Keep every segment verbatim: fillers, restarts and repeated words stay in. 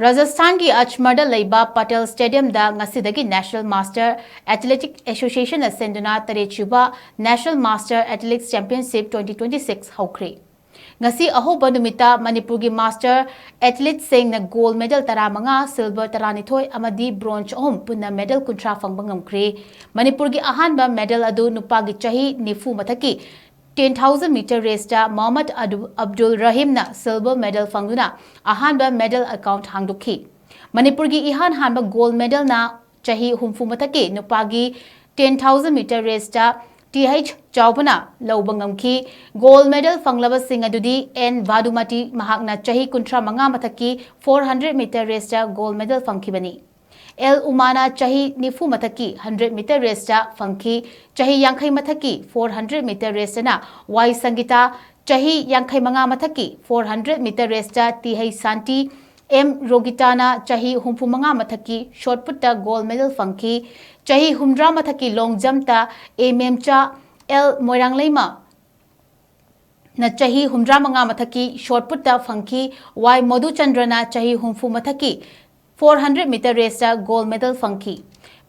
ꯔꯥꯖꯁꯊꯥꯟꯒꯤ ꯑꯖꯃꯔꯗ ꯂꯩꯕ ꯄꯇꯦꯜ ꯁ꯭ꯇꯦꯗꯤꯌꯝꯗ ꯉꯁꯤꯗꯒꯤ National Master Athletic Associationꯅ ꯁꯤꯟꯗꯨꯅ ꯇꯔꯦꯠꯁꯨꯕ National Master Athletics Championship twenty twenty six ꯍꯧꯈ꯭ꯔꯦ꯫ ꯉꯁꯤ ꯑꯍꯧꯕ ꯅꯨꯃꯤꯠꯇ ꯃꯅꯤꯄꯨꯔꯒꯤ master athleteꯁꯤꯡꯅ gold medal ꯇꯔꯥꯃꯉꯥ, silver ꯇꯔꯥꯅꯤꯊꯣꯏ ꯑꯃꯗꯤ bronze ꯑꯍꯨꯝ, ꯄꯨꯟꯅ medal ꯀꯨꯟꯊ꯭ꯔꯥ ꯐꯪꯕ ꯉꯝꯈ꯭ꯔꯦ꯫ ꯃꯅꯤꯄꯨꯔꯒꯤ ꯑꯍꯥꯟꯕ medal ꯑꯗꯨ ꯅꯨꯄꯥꯒꯤ ꯆꯍꯤ ꯅꯤꯐꯨ ꯃꯊꯛꯀꯤ ten thousand meter raceꯇ ꯃꯣꯍꯝꯃꯗ ꯑꯗꯨ-, ꯑꯕꯗꯨꯜ ꯔꯍꯤꯝꯅ silver medal ꯐꯪꯗꯨꯅ ꯑꯍꯥꯟꯕ medal account ꯍꯥꯡꯗꯣꯛꯈꯤ꯫ ꯃꯅꯤꯄꯨꯔꯒꯤ ꯏꯍꯥꯟ ꯍꯥꯟꯕ gold medalꯅ ꯆꯍꯤ ꯍꯨꯝꯐꯨ ꯃꯊꯛꯀꯤ ꯅꯨꯄꯥꯒꯤ ten thousand meter raceꯇ T H ꯆꯥꯎꯕꯅ ꯂꯧꯕ ꯉꯝꯈꯤ꯫ Gold medal ꯐꯪꯂꯕꯁꯤꯡ ꯑꯗꯨꯗꯤ N ꯚꯥꯗꯨꯃꯇꯤ, ꯃꯍꯥꯛꯅ ꯆꯍꯤ ꯀꯨꯟꯊ꯭ꯔꯥ ꯃꯉꯥ ꯃꯊꯛꯀꯤ four hundred meter raceꯇ gold medal ꯐꯪꯈꯤꯕꯅꯤ꯫ L ꯎꯃꯥꯅ ꯆꯍꯤ ꯅꯤꯐꯨ ꯃꯊꯛꯀꯤ hundred meter raceꯇ ꯐꯪꯈꯤ꯫ ꯆꯍꯤ ꯌꯥꯡꯈꯩ ꯃꯊꯛꯀꯤ four hundred meter raceꯇꯅ Y ꯁꯪꯒꯤꯇꯥ, ꯆꯍꯤ ꯌꯥꯡꯈꯩ ꯃꯉꯥ ꯃꯊꯛꯀꯤ four hundred meter raceꯇ T H ꯁꯥꯟꯇꯤ, M ꯔꯣꯒꯤꯇꯥꯅ ꯆꯍꯤ ꯍꯨꯝꯐꯨ ꯃꯉꯥ ꯃꯊꯛꯀꯤ shot putꯇ gold medal ꯐꯪꯈꯤ꯫ ꯆꯍꯤ ꯍꯨꯝꯗ꯭ꯔꯥ ꯃꯊꯛꯀꯤ long jumpꯇ A ꯃꯦꯝꯆꯥ, L ꯃꯣꯏꯔꯥꯡꯂꯩꯃ ꯅ ꯆꯍꯤ ꯍꯨꯝꯗ꯭ꯔꯥ ꯃꯉꯥ ꯃꯊꯛꯀꯤ shot putꯇ ꯐꯪꯈꯤ꯫ Y ꯃꯣꯗꯨꯆꯟꯗ꯭ꯔꯅ ꯆꯍꯤ ꯍꯨꯝꯐꯨ ꯃꯊꯛꯀꯤ four hundred meter raceꯇ gold medal ꯐꯪꯈꯤ꯫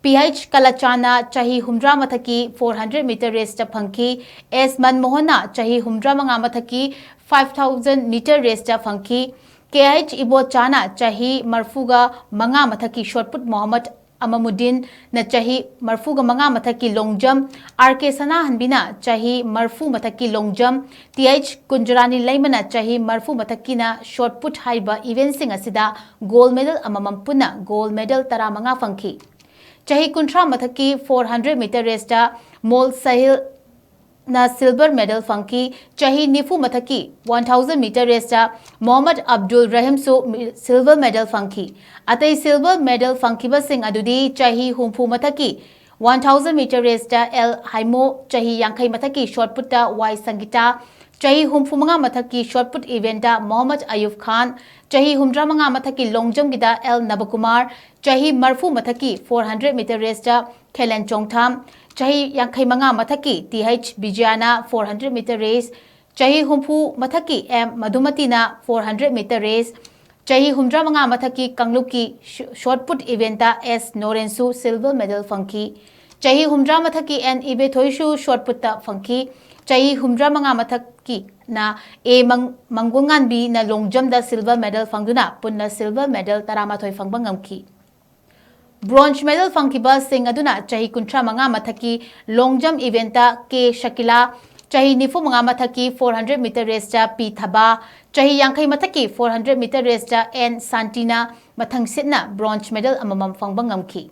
P H ꯀꯂꯆꯥꯟꯅ ꯆꯍꯤ ꯍꯨꯝꯗ꯭ꯔꯥ ꯃꯊꯛꯀꯤ four hundred meter raceꯇ ꯐꯪꯈꯤ꯫ S ꯃꯟꯃꯣꯍꯟꯅ ꯆꯍꯤ ꯍꯨꯝꯗ꯭ꯔꯥ ꯃꯉꯥ ꯃꯊꯛꯀꯤ five thousand meter raceꯇ ꯐꯪꯈꯤ꯫ K H ꯏꯕꯣꯆꯥꯅ ꯆꯍꯤ ꯃꯔꯐꯨꯒ ꯃꯉꯥ ꯃꯊꯛꯀꯤ shot put, ꯃꯣꯍꯝꯃꯗ ꯑꯃꯃꯨꯗꯤꯟꯅ ꯆꯍꯤ ꯃꯔꯐꯨꯒ ꯃꯉꯥ ꯃꯊꯛꯀꯤ long jump, R K ꯁꯅꯥꯍꯟꯕꯤꯅ ꯆꯍꯤ ꯃꯔꯐꯨ ꯃꯊꯛꯀꯤ long jump, T H ꯀꯨꯟꯖꯔꯥꯅꯤ ꯂꯩꯃꯅ ꯆꯍꯤ ꯃꯔꯐꯨ ꯃꯊꯛꯀꯤꯅ shot put ꯍꯥꯏꯔꯤꯕ eventꯁꯤꯡ ꯑꯁꯤꯗ gold medal ꯑꯃꯃꯝ ꯄꯨꯟꯅ gold medal ꯇꯔꯥꯃꯉꯥ ꯐꯪꯈꯤ꯫ ꯆꯍꯤ ꯀꯨꯟꯊ꯭ꯔꯥ ꯃꯊꯛꯀꯤ four hundred meter raceꯇ ꯃꯣꯜ ꯁꯍꯤꯜ ꯅ silver medal ꯐꯪꯈꯤ꯫ ꯆꯍꯤ ꯅꯤꯐꯨ ꯃꯊꯛꯀꯤ one thousand meter raceꯇ Mohammad Abdul ꯔꯍꯤꯝꯁꯨ ꯃꯤ-, silver medal ꯐꯪꯈꯤ꯫ ꯑꯇꯩ silver medal ꯐꯪꯈꯤꯕꯁꯤꯡ ꯑꯗꯨꯗꯤ ꯆꯍꯤ ꯍꯨꯝꯐꯨ ꯃꯊꯛꯀꯤ one thousand meter raceꯇ L ꯍꯥꯏꯃꯣ, ꯆꯍꯤ ꯌꯥꯡꯈꯩ ꯃꯊꯛꯀꯤ shot putꯇ Y ꯁꯪꯒꯤꯇꯥ, ꯆꯍꯤ ꯍꯨꯝꯐꯨ ꯃꯉꯥ ꯃꯊꯛꯀꯤ shot put eventꯇ ꯃꯣꯍꯝꯃꯗ ꯑꯌꯨꯕ ꯈꯥꯟ, ꯆꯍꯤ ꯍꯨꯝꯗ꯭ꯔꯥ ꯃꯉꯥ ꯃꯊꯛꯀꯤ long jumpꯀꯤꯗ L ꯅꯕꯀꯨꯃꯥꯔ, ꯆꯍꯤ ꯃꯔꯐꯨ ꯃꯊꯛꯀꯤ four hundred meter raceꯇ ꯈꯦꯂꯦꯟ ꯆꯣꯡꯊꯥꯝ, ꯆꯍꯤ ꯌꯥꯡꯈꯩ ꯃꯉꯥ ꯃꯊꯛꯀꯤ T H ꯕꯤꯖꯌꯥꯅ four hundred meter race, ꯆꯍꯤ ꯍꯨꯝꯐꯨ ꯃꯊꯛꯀꯤ M ꯃꯙꯨꯃꯇꯤꯅ four hundred meter race, ꯆꯍꯤ ꯍꯨꯝꯗ꯭ꯔꯥ ꯃꯉꯥ ꯃꯊꯛꯀꯤ ꯀꯥꯡꯂꯨꯞꯀꯤ ꯁꯨ-, shot put eventꯇ ꯑꯦꯁ ꯅꯣꯔꯦꯟꯁꯨ silver medal ꯐꯪꯈꯤ꯫ ꯆꯍꯤ ꯍꯨꯝꯗ꯭ꯔꯥ ꯃꯊꯛꯀꯤ ꯑꯦꯟ ꯏꯕꯦꯊꯣꯏꯁꯨ shot putꯇ ꯐꯪꯈꯤ꯫ ꯆꯍꯤ ꯍꯨꯝꯗ꯭ꯔꯥ ꯃꯉꯥ ꯃꯊꯛꯀꯤꯅ ꯑꯦ ꯃꯪ-, ꯃꯪꯒꯣꯜꯉꯥꯟꯕꯤꯅ long jumpꯗ silver medal ꯐꯪꯗꯨꯅ ꯄꯨꯟꯅ silver medal ꯇꯔꯥꯃꯥꯊꯣꯏ ꯐꯪꯕ ꯉꯝꯈꯤ꯫ Bronze medal ꯐꯪꯈꯤꯕꯁꯤꯡ ꯑꯗꯨꯅ ꯆꯍꯤ ꯀꯨꯟꯊ꯭ꯔꯥ ꯃꯉꯥ ꯃꯊꯛꯀꯤ long jump eventꯇ ꯀꯦ ꯁꯀꯤꯂꯥ, ꯆꯍꯤ ꯅꯤꯐꯨ ꯃꯉꯥ ꯃꯊꯛꯀꯤ four hundred meter raceꯇ ꯄꯤ ꯊꯕꯥ, ꯆꯍꯤ ꯌꯥꯡꯈꯩ ꯃꯊꯛꯀꯤ four hundred meter raceꯇ ꯑꯦꯟ ꯁꯥꯟꯇꯤꯅ ꯃꯊꯪ ꯁꯤꯠꯅ bronze medal ꯑꯃꯃꯝ ꯐꯪꯕ ꯉꯝꯈꯤ꯫